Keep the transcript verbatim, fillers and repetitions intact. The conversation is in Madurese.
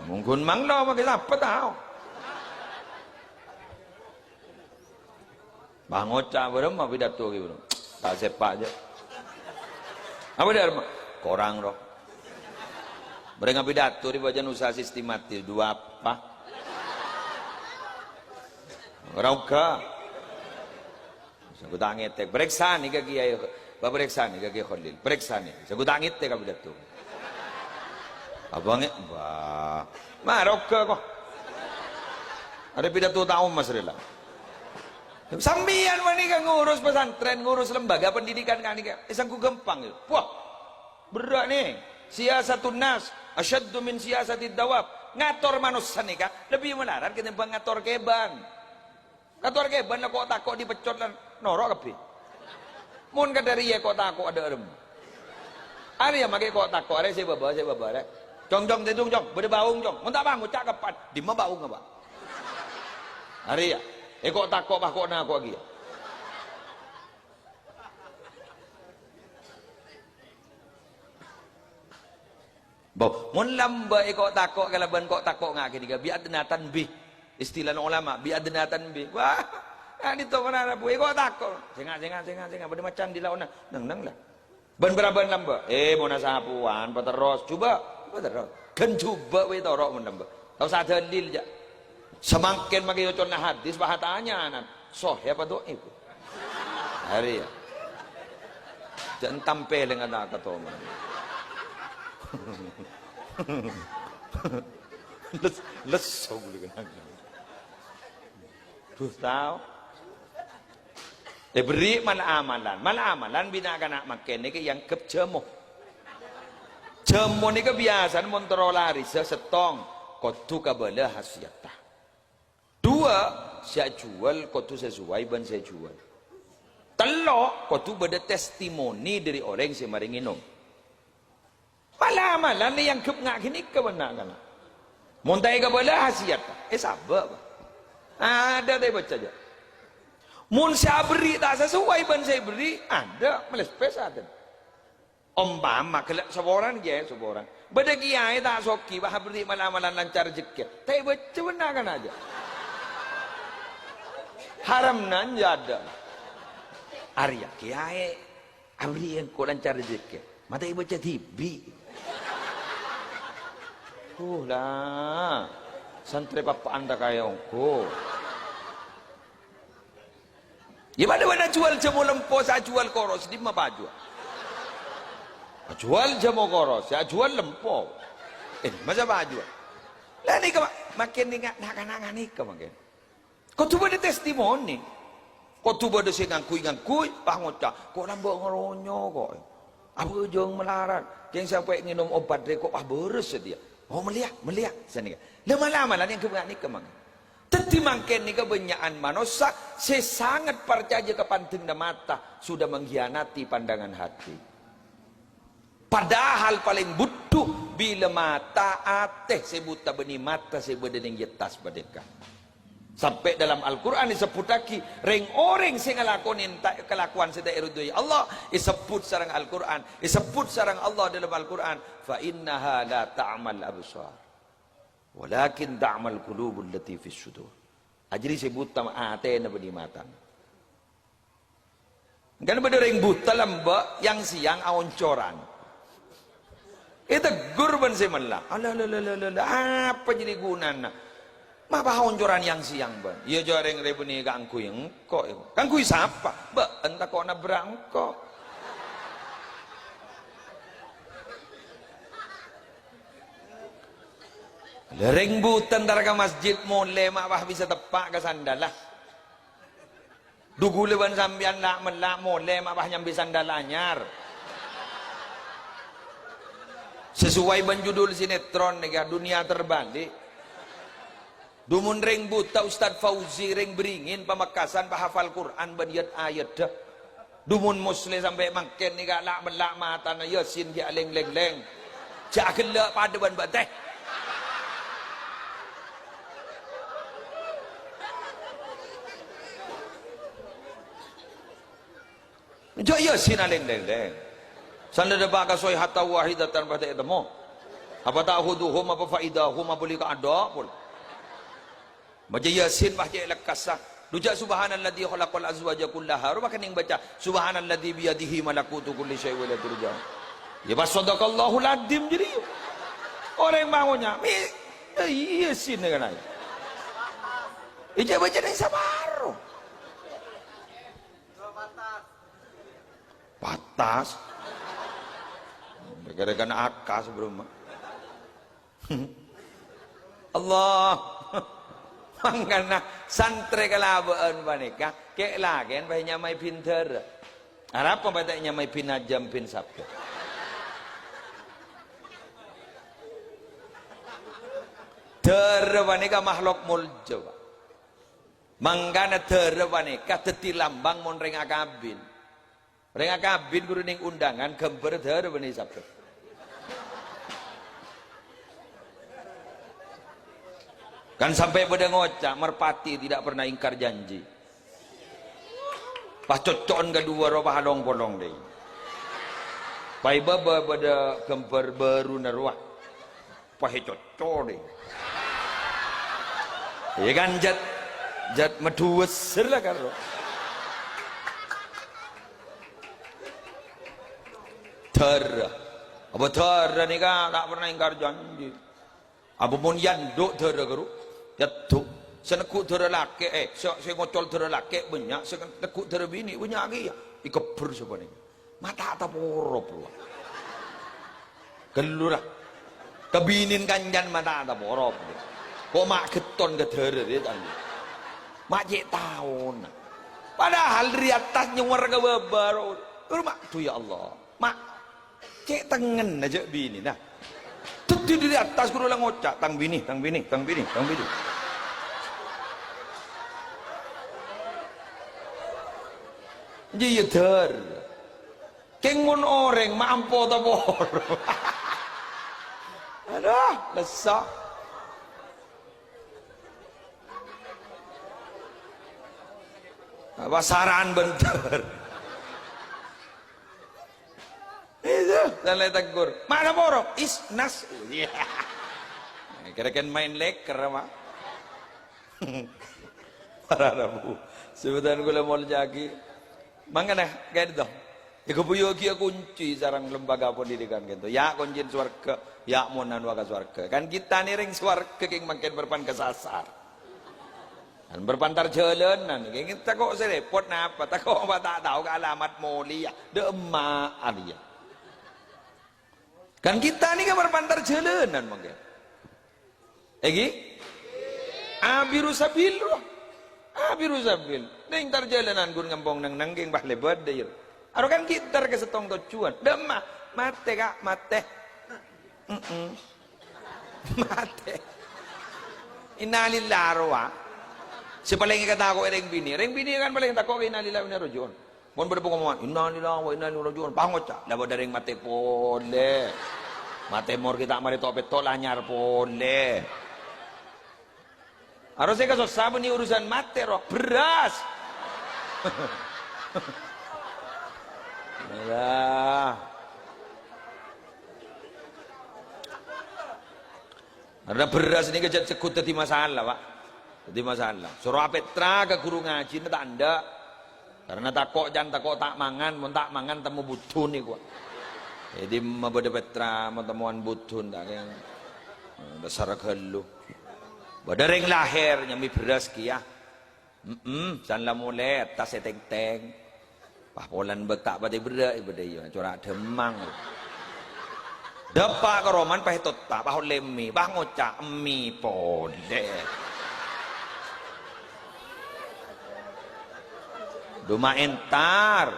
Mon ghun manglo, mangkè sapa tao? Bâ ngoca' bârâmma pidato ghi', bro? Ta' sèpa' jâ. Apa dâ'remma? Korang, ro. Bâreng apidato rè bâjâna usaha sistematis. Dua apa? Ora oghâ. Sèngko' ta' ngètèk. Parèksanè ka Kiai, paparèksanè ka Kiai Kholil. Parèksanè. Sèngko' ta' ngètèk apidato. Abâ' ngè-, wah. Mara oghâ, ko'. Arè pidato ta' omas rè la. Sampèyan panèka ngurus pesantren, ngurus lembaga pendidikan ka'nèka. Eh, sèngko' ghâmpang, yâ. Wah. Berrâ' nè. Siyasatun nas asyaddu min siyasatid dawab. Ngator manossa nèka lebbi malarat ketimbang ngator kèbân. Ngator kèbân la ko'-tako' dipècot la noro' kabbhi. Mon kadhâriyâ ko'-tako' adâ' rem. Arèya makè ko'-tako' arè sè bâbâ, sè bâbâ arè. Cong, cong, tèdung, cong. Bâdâ bâung, cong. Mon ta' bâung, ca'keppa'an. Dimma bâung apa? Arèya. È ko'-tako' pas ko'-nako' kèya. Bo, mon lambâ' è ko'-tako' kalabân ko'-tako' nga' ghânèka, bi adna tanbih. Istilana ulama, bi adna tanbih. Wah, ka'dinto manabi è ko'-tako'. Sènga', sènga', sènga', sènga'. Bâdâ macem di laonna. Neng-neng la. Bân-bârâmbân lambâ'. Eh, mon asapowan, paterros. Jhubâ', paterros. Ghân jhubâ' bhâi toro' mon lambâ'. Ta' osa dalil, jâ'. Samangkèn makè oconah hadis, pas atanya, nan. Sohè apa dhaif? Arèya. Jâ' entampè lèngan ta' katoman. Les-, lesso ghulâ kennèng. Duh, tao. Èberri' mal-amalan. Mal-amalan bi' na'-kana' mangkèn nèka èangghep jhâmo. Jhâmo nèka biyasana mon terro larissa sèttong, kodhu kabâlâ hasiyatta. Dua, sè ajhuwâl kodhu sasowai bân sè èjhuwâl. Tello', kodhu bâdâ testimoni dâri orèng sè marè ngènom. Mal-amalan èangghep nga' ghânèka bân na'-kana'. Mon ta' èkabâlâ hasiyatta, èsabâ', Pak. Adâ' ta' èbâca, jâ'. Mon sè aberri' ta' sasowai bân sè èberri', adâ' malèspès atèna. Ompama ghellâ' saporana, kèyaè saporana. Bâdâ kèyaè ta' soghi, pas aberri' mal-amalan lancar rejhekkèna. Ta' èbâca bân na'-kana', jâ'. Haramna, jâ', adâ'. Arèya kèyaè. Aberri' engko' lancar rejhekkè. Ma' ta' èbâca dhibi'. Uh, la. Santrè pappa'an ta' kaya ongghu. Yâ, padâ bân ajhuwâl jhâmo lempo, sè ajhuwâl koros, dimma pajhuwâl? Ajhuwâl jhâmo koros, sè ajhuwâl lempo. Eh, masa pajhuwâl? La, nèka, Pak, mangkèn nèka, na'-kana' nèka, mangkèn. Kodhu bâdâ testimoni. Kodhu bâdâ sè ngangghuy-ngangghuy, pas ngoca', "Ko' lambâ' ngaronyok, ko'. Abhâjâng malarat. Kèng sampè' ngènom obat rè ko' pas bârâs satèya. Oh, mellèya, mellèya," sanèka. La, mal-amalan èangghep nga' nèka, mangkèn. Dhâddhi, mangkèn nèka bânnya'an manossa sè sanget parcajâ ka pandengna mata, sudah mengkhianati pandangan hati. Padahal palèng bhuddhu bilâ mata atè sè buta bânnè mata sè bâdâ neng è attas panèka. Sampè' dalam Al-Qur'an èsebbhuttaghi, rèng-orèng sè ngalakonè enta-, kalakowan sè ta' èridhoi Allah, èsebbhut sareng Al-Qur'an, èsebbhut sareng Allah dalam Al-Qur'an, "Fa innaha la ta'mal absar, walakin ta'mal qulubul lati fis sudur." Ajâriyâ sè buta atèna bânnè matana. Kan bâdâ orèng buta lambâ' yang-sèyang aoncoran. Ètegghur bân sè mella'. "Ala, la, la, la, la, la, apa jâriyâ ghunana? Ma' pas aoncoran yang-sèyang, bân?" "Iyâ, jâ' rèng rè bânnè kaangghuy engko', engko'." "Kaangghuy sapa?" "Bâ'na tako' nabrak engko'." Lha, rèng buta entar ka masjid molè ma' pas bisa teppa' ka sandalla. Dhu ghulâ bân sampèyan la'-mella' molè ma' pas nyambi sandal anyar. Sesuai bân judul sinetron nèka, Dunia Terbalik. Dhu mon rèng buta Ustad Fauzi, rèng bringin Pamekasan, pas hafal Qur'an bân yat-ayaddhâ. Dhu mon Musleh sampè' mangkèn nèka la'-mella' matana Yasin ghi' alèng-lèng-lèng. Jâ' ghellâ' padâ bân bâ'na. Jâ' Yasin alèng-lèng-lèng. Sandâ dâpa' ka soy hatta wahidatan pas ta' ètemmo. Apa ta'khuduhum, apa faidahum, apa li kaadâ' pol. Maca Yasin, wah, cè' lekkassa. Dhu jâ' "Subhanalladzi khalaqal azwaja kullaha." Rowa kennèng baca, "Subhanalladzi biyadihi malakutu kulli syai'in wa ilaihi turja'un." Ya, pas sadaqallahul adzim jadi. Orèng mau nya, mi, ya, Yasin kan aja. Ija baca neng saparo. Patas. Gara-gara akas, bro. Allah. Mangkana santrè kalaba'an panèka, kè' lakèn pas nyamaè bhindhârâ. Arapa pas ta' nyamaè bin Ajam bin Sabda? Dhârâ panèka makhluk molja, Pak. Mangkana dhârâ panèka dhâddhi lambang mon rèng akabin. Rèng akabin ghuru neng undangan ghâmbhâr dhârâ bânnè sabda. Kan sampè' bâdâ ngoca', "Merpati tidak pernah ingkar janji." Pas cocco'en kadhuwâ rowa pas along-polong dhi. Pas è bâbâ bâdâ ghâmbhâr bhâruna rowa. Pas ècocco'è. Iyâ kan, jhât, jhât madhuwâsser la karo. Dhârâ. Apa dhârâ nèka ta' pernah ingkar janji. Apa mon yandhu' dhârâ, ghuru? Yandhu'. Sè neggu' dhârâ lakè', eh, sè, sè ngocol dhârâ lakè' bânnya', sè neggu' dhârâ binè' bânnya' kèya. Èkebbhur sapanèka. Ma' ta' taporop, rowa. Ghâllu, ra. Kabinèn kancana ma' ta' taporop. Ko' ma' ghetton ka dhârâ, rè, tang. Ma' cè' taona. Padahal dâri attas nyowar ka bâbâ, ro. Ro, ma', dhu, ya Allah. Ma', cè' tengngenna jhâ' binèna. Dhâddhi dâri attas ghuru la ngoca', "Tang binè, tang binè, tang binè, tang binè." Jiyâ, dhârâ. Kèng mon orèng ma' ampo taporo. Aduh, lesso. Pasaran bhender. Itu, dan lain tegur. "Ma' taporo?" "Isnas." Iya. Kira-kira main leker apa? Para rabu. Sebutan gula mau lagi. Mangkana, ka'dinto. Èkabuyuwâghi kunci sareng lembaga pendidikan ka'dinto. Ya, kuncin swarga, ya, mon anu ka swarga. Kan kita ni rèng swarga kèng mangkèn bârâmpan kasasar. Kan bârâmpan tarjhâlânan, kèng tako' sè rèpot napa? Tako' apa ta' tao ka alamat molèya. Dâ' emma' alèya. Kan kita ni kan bârâmpan tarjhâlânan mangkèn. Èngghi? Abiru sabil, rowa. Abiru sabil. Neng tarjhâlânan ghun ngampong neng-neng kèng pas lèbât dâ' iyâ. Aro kan gitar ka sèttong tojjhuwân. Dâ' emma', matè, Ka', matè. Mm-mm. Matè. Innalillah, rowa. Sè palèng èkatako'è rèng binè'. Rèng binè' kan palèng tako' ka innalillah wa inna ilaihi raji'un. Mon bâdâ pangomongan, "Innalillahi wa inna ilaihi raji'un," pas ngoca', "La bâdâ rèng matè polè. Matè mor ghi' ta' marè to'-pèto' lanyar polè." Aro sè kasossa bânnè urusan matè, ro, bherrâs. Alah. Karena bherrâs nèka jhât segghut dhâddhi masalah, Pak. Dhâddhi masalah. Soro apètra ka ghuru ngajhina ta' endâ'. Karena tako' can tako' ta' mangan, mon ta' mangan temmo budhun nèko. Dhâddhi mabâdâ pètra, mon temmowan budhun ta' kèng. Dasar ghâllu. Bâdâ rèng lahèr nyambi bherrâs kèya. Mm-mm, san la molè, attas ètèngtèng. Wah, polana bâk ta' patè berrâ', bâdâ iyâ, cora' dhâmmang. Dâpa' ka romana, pas ètotta', pas ollè mi, pas ngoca', "Mi polè." Duma entar.